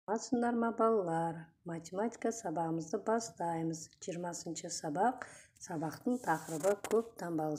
Саламатсыңдар ма, балалар? Математика сабағымызды бастаймыз. 20-сабақ. Сабақтың тақырыбы: көп таңбалы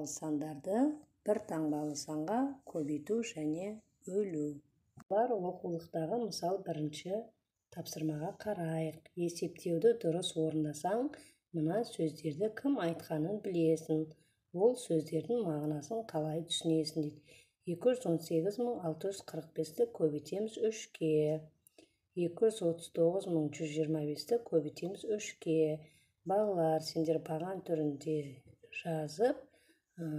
сандарды бір таңбалы санға көбейту және бөлу. Балалар, оқулықтағы мысал бірінші тапсырмаға қарайық. Есептеуді дұрыс орындасаң, мына сөздерді кім айтқанын білесің. Ол сөздердің мағынасын қалай түсінесің, дейді. 218 645-ті көбейтеміз үшке. 239 125-ті көбейтеміз үшке. Балалар, сендер баған түрінде жазып,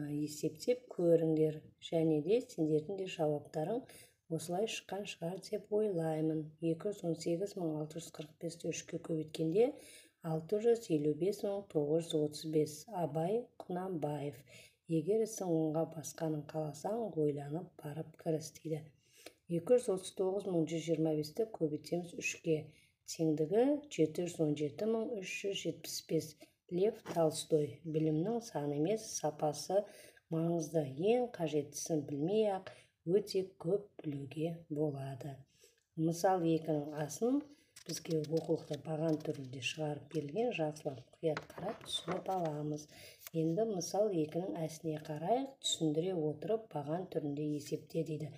есептеп көріңдер. Және де сендердің де жауаптарың осылай шыққан шығар деп ойлаймын. 218 645-ті үшке көбейткенде, 655 935. Абай Құнанбаев: «Егер ісің оңға басқанын қаласаң, ойланып барып кіріс», – дейді. 239 125-ті көбейтеміз үшке. Теңдігі 717 375. Лев Толстой: «Білімнің саны емес, сапасы маңызды. Ең қажеттісін білмей-ақ өте көп білуге болады». Мысал екінің асын бізге оқулықта баған түрінде шығарып берілген. Жақсылап, мұқият қарап, түсініп аламыз. Енді мысал екінің әсіне қарайық. Түсіндіре отырып, баған түрінде есепте, дейді.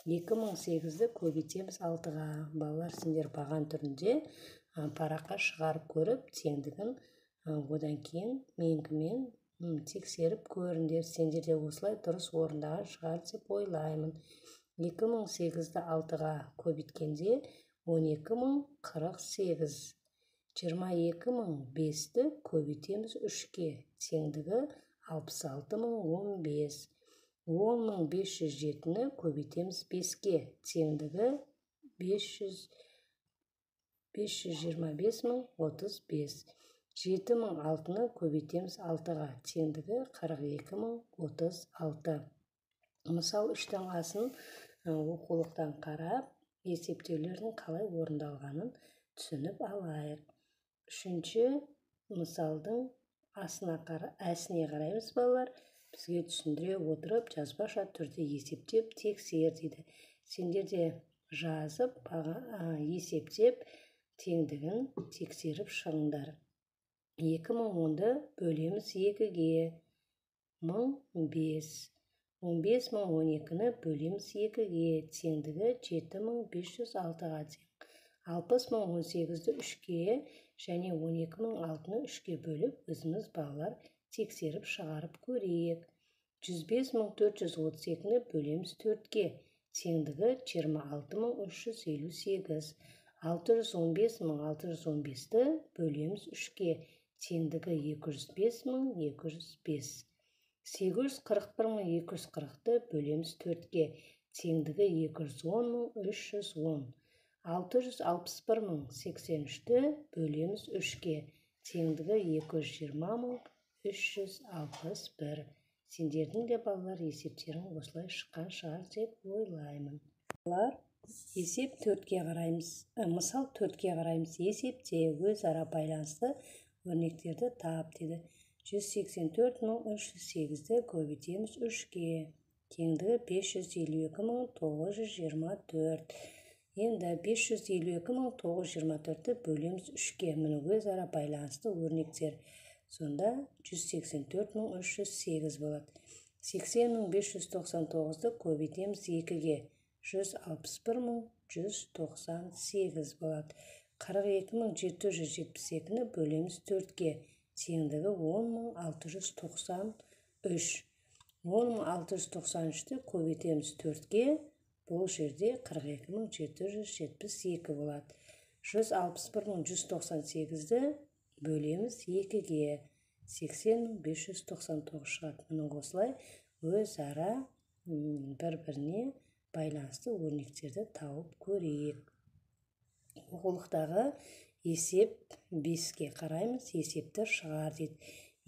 2008-ді көбейтеміз алтыға. Балалар, сендер баған түрінде параққа шығарып көріп, теңдігін одан кейін менікімен тексеріп көріңдер. Сендер де осылай дұрыс орындаған шығар деп ойлаймын. 2008-ді алтыға көбейткенде, 12 048. 22 005-ті көбейтеміз үшке. Теңдігі 66 015. 10 507-ні көбейтеміз беске. Теңдігі 525 035. 7006-ны көбейтеміз алтыға. Теңдігі 42 036. Мысал үштің асын оқулықтан қарап, есептеулердің қалай орындалғанын түсініп алайық. Үшінші мысалдың асына әсіне қараймыз, балалар. Бізге түсіндіре отырып, жазбаша түрде есептеп тексер, дейді. Сендер де жазып, есептеп, теңдігін тексеріп шығыңдар. 2010-ды бөлеміз екіге, 1005. 15 012-ні бөлеміз екіге. Теңдігі 7506-ға тең. 60 018-ді үшке және 12 006-ны үшке бөліп, өзіміз, балалар, тексеріп шығарып көрейік. 105 432-ні бөлеміз төртке. Теңдігі 26 358. 615 615-ті бөлеміз үшке. Теңдігі 205 205. 841 240-ты бөлеміз төртке. Теңдігі 210 310. 661 083-ті бөлеміз үшке. Теңдігі 220 361. Сендердің де, балалар, есептерің осылай шыққан шығар деп ойлаймын. Балалар, есеп төртке қараймыз, мысал төртке қараймыз. Есепте өзара байланысты өрнектерді тап, деді. 184 308-ді көбейтеміз үшке. Теңдігі 552 924. Енді 552 924-ті бөлеміз үшке. Міне, өзара байланысты өрнектер. Сонда 184 308 болады. 80 599-ды көбейтеміз екіге. 161 198 болады. 42 772-ні бөлеміз төртке. Теңдігі 10 693. 10 693-ті көбейтеміз төртке. Бұл жерде 42 772 болады. 161 198-ді бөлеміз екіге. 80 599 шығады. Міне, осылай өзара бір біріне байланысты өрнектерді тауып көрейік. Оқулықтағы есеп беске қараймыз. Есепті шығар, дейді.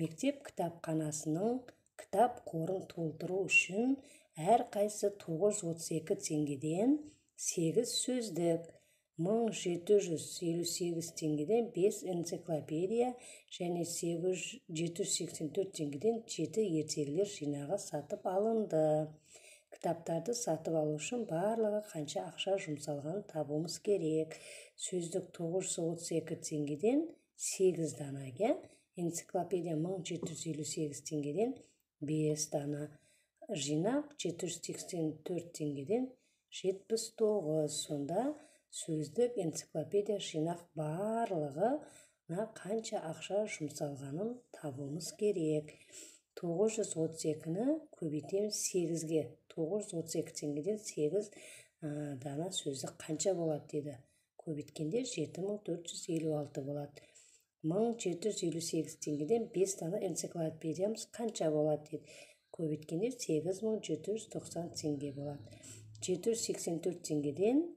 Мектеп кітапханасының кітап қорын толтыру үшін әрқайсысы 932 теңгеден 8 сөздік, 1758 теңгеден 5 энциклопедия және 784 теңгеден 7 ертегілер жинағы сатып алынды. Кітаптарды сатып алу үшін барлығы қанша ақша жұмсалғанын табуымыз керек. Сөздік 932 теңгеден 8 дана, энциклопедия 1758 теңгеден 5 дана, жинақ 784 теңгеден 79. Сонда сөздік, энциклопедия, жинақ барлығына қанша ақша жұмсалғанын табуымыз керек. 932-ні көбейтеміз 8-ге. 932 теңгеден 8 дана сөздік қанша болады дейді. Көбейткенде 7456 болады. 1758 теңгеден 5 дана энциклопедиямыз қанша болады дейді. Көбейткенде 8790 теңге болады. 784 теңгеден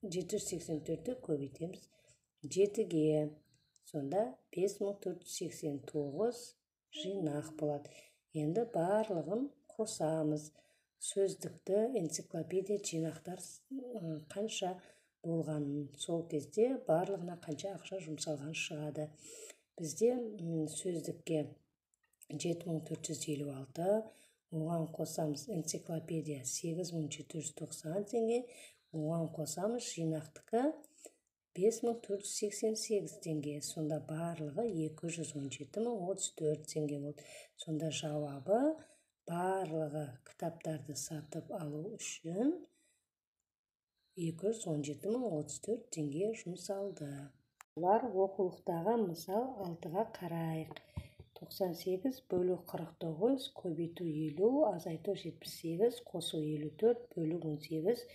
784-ті көбейтеміз 7-ге. Сонда 5489 жинақ болады. Енді барлығын қосамыз. Сөздікті, энциклопедия, жинақтар қанша болғанын, сол кезде барлығына қанша ақша жұмсалған шығады. Бізде сөздікке 7456, оған қосамыз энциклопедия 8790 теңге, оған қосамыз жинақтікі 5488 теңге. Сонда барлығы 217034 теңге болды. Сонда жауабы барлығы кітаптарды сатып алу үшін 217034 теңге жұмсалды. Бұлар оқулықтағы мысал 6-ға қарайық. 98 бөлу 49 көбейту 50 азайту 78 қосу 54 бөлу 18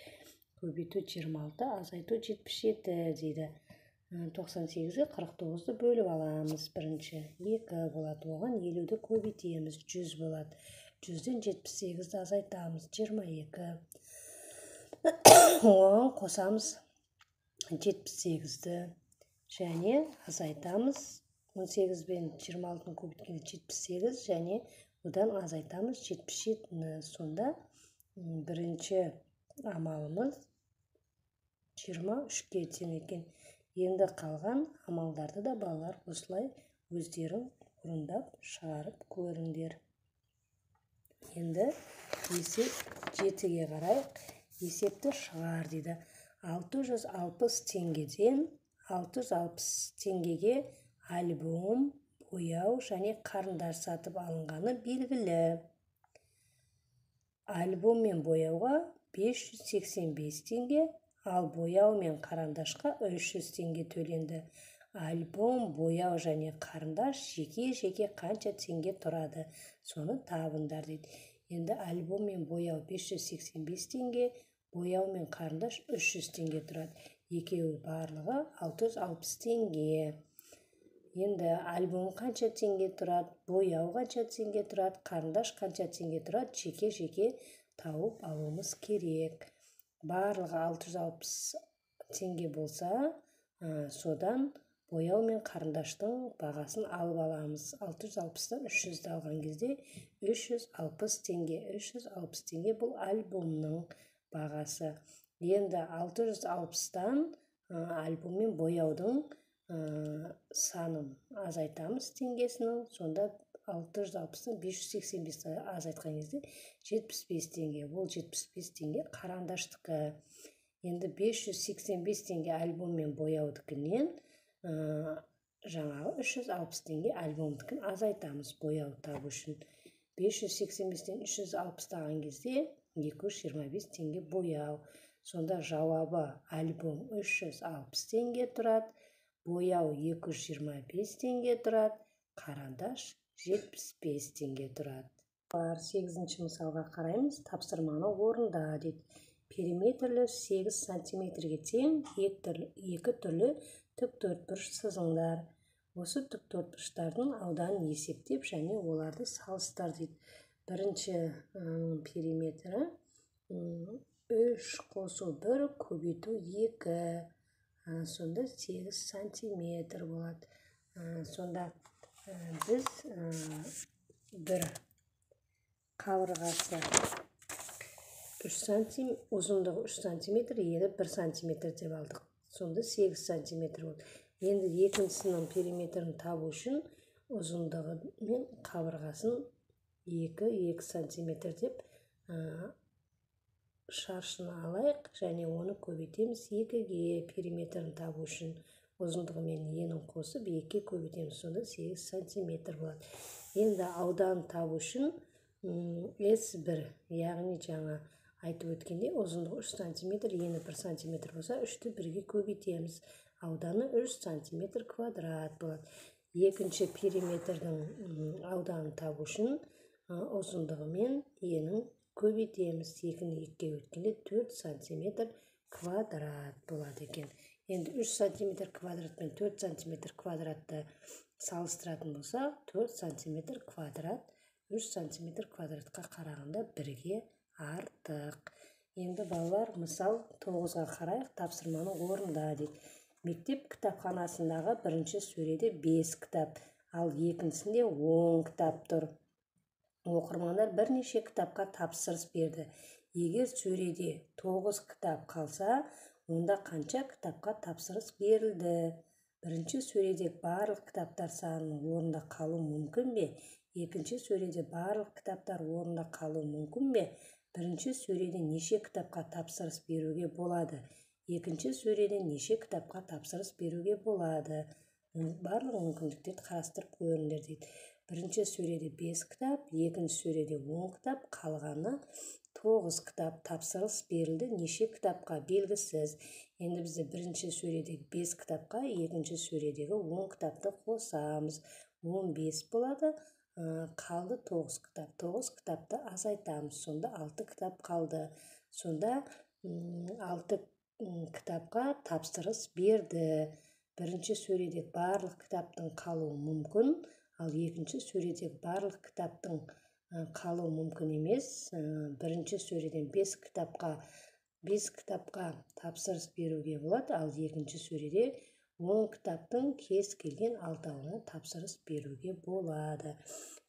көбейту 26 азайту 77 дейді. 98-ге 49-ды бөліп аламыз. Бірінші 2 болады. Оған 50-ді көбейтеміз, 100 болады. 100-ден 78-ді азайтамыз, 22. Оған қосамыз 78-ді және азайтамыз 18 бен 26-ны көбейткенде 78 және одан азайтамыз 77-ні. Сонда бірінші амалымыз 23-ке тең екен. Енді қалған амалдарды да балалар осылай өздерің орындап шығарып көріңдер. Енді есеп 7-ге қарайық. Есепті шығар дейді. 660 теңгеден 660 теңгеге альбом, бояу және қарындаш сатып алынғаны белгілі. Альбом мен бояуға 585 теңге, ал бояу мен қарандашқа 300 теңге төленді. Альбом, бояу және қарындаш жеке-жеке қанша теңге тұрады, соны табыңдар дейді. Енді альбом мен бояу 585 теңге, бояу мен қарындаш 300 теңге тұрады. Екеуі барлығы 660 теңге. Енді альбом қанша теңге тұрады, бояу қанша теңге тұрады, қарындаш қанша теңге тұрады, жеке-жеке тауып алуымыз керек. Барлығы 660 теңге болса, содан бояу мен қарындаштың бағасын алып аламыз. 660-тан 300-ді алған кезде 360 теңге. 360 теңге бұл альбомның бағасы. Енді 660-тан альбом мен бояудың санын азайтамыз теңгесінің. Сонда 660-тан 585 азайтқан кезде 75 теңге. Ол 75 теңге қарандаштікі. Енді 585 теңге альбом мен бояудікінен жаңағы 360 теңге альбомдікін азайтамыз бояу табу үшін. 585-тен 360 алған кезде 225 теңге бояу. Сонда жауабы альбом 360 теңге тұрады, бояу 225 теңге тұрады, қарандаш 75 теңге тұрады. 8-ші мысалға қараймыз. Тапсырманы орында дейді. Периметрлі 8 сантиметрге тең екі түрлі тік төртбұрыш сызыңдар. Осы тік төртбұрыштардың ауданын есептеп және оларды салыстыр дейді. Бірінші периметрі 3 қосу 1 көбейту 2, сонда 8 сантиметр болады. Сонда біз бір қабырғасы 3 сантим, ұзындығы 3 сантиметр, ені 1 сантиметр деп алдық. Сонда 8 сантиметр болды. Енді екіншісінің периметрін табу үшін ұзындығы мен қабырғасын 2 2 сантиметр деп шаршыны алайық және оны көбейтеміз 2-ге. Периметрін табу үшін ұзындығы мен енін қосып 2-ге көбейтеміз, сонда 8 сантиметр болады. Енді ауданын табу үшін S1, яғни жаңа айтып өткендей, ұзындығы 3 сантиметр, ені 1 сантиметр болса, 3-ті 1-ге көбейтеміз. Ауданы 3 сантиметр квадрат болады. Екінші периметрдің ауданын табу үшін ұзындығы мен енін көбейтеміз. 2-ні 2-ге өткенде 4 сантиметр квадрат болады екен. Енді 3 сантиметр квадрат пен 4 сантиметр квадратты салыстыратын болсақ, 4 сантиметр квадрат 3 сантиметр квадратқа қарағанда 1-ге артық. Енді балалар, мысал 9-ға қарайық, тапсырманы орында дейді. Мектеп кітапханасындағы бірінші сөреде 5 кітап, ал екіншісінде 10 кітап тұр. Оқырмандар бірнеше кітапқа тапсырыс берді. Егер сөреде 9 кітап қалса, онда қанша кітапқа тапсырыс берілді? Бірінші сөреде барлық кітаптар санының орнында қалу мүмкін бе? Екінші сөреде барлық кітаптар орнында қалу мүмкін бе? Бірінші сөреде неше кітапқа тапсырыс беруге болады? Екінші сөреде неше кітапқа тапсырыс беруге болады? Барлық мүмкіндіктерді қарастырып көріңдер дейді. Бірінші сөреде 5 кітап, екінші сөреде 10 кітап, қалғаны 9 кітап тапсырыс берілді. Неше кітапқа белгісіз. Енді бізде бірінші сөредегі 5 кітапқа екінші сөредегі 10 кітапты қосамыз. 15 болады. Қалды 9 кітап. 9 кітапты азайтамыз. Сонда 6 кітап қалды. Сонда 6 кітапқа тапсырыс берді. Бірінші сөреде барлық кітаптың қалуы мүмкін, ал екінші сөреде барлық кітаптың қалуы мүмкін емес. Бірінші сөреден 5 кітапқа тапсырыс беруге болады, ал екінші сөреде 10 кітаптың кез келген алтауына тапсырыс беруге болады.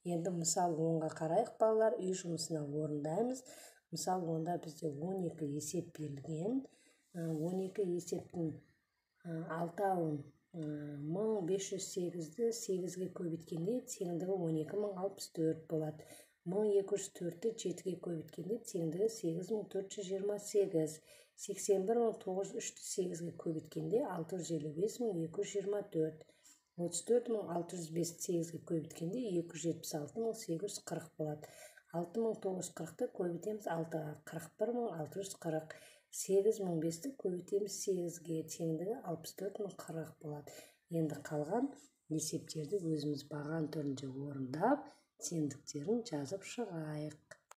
Енді мысал 10-ға қарайық, балалар, үй жұмысына орындаймыз. Мысал 10-да бізде 12 есеп берілген. 12 есептің алтауын 1508-ді 8-ге көбейткенде теңдігі 12064 болады. 1204-ті 7-ге көбейткенде теңдігі 8428. 81903-ті 8-ге көбейткенде 655224. 34605-ті 8-ге көбейткенде 276840 болады. 6940-ты көбейтеміз 6-ға, 41640. 8005-ті көбейтеміз 8-ге, теңдігі 64040 болады. Енді қалған есептерді өзіміз баған түрінде орындап, теңдіктерін жазып шығайық.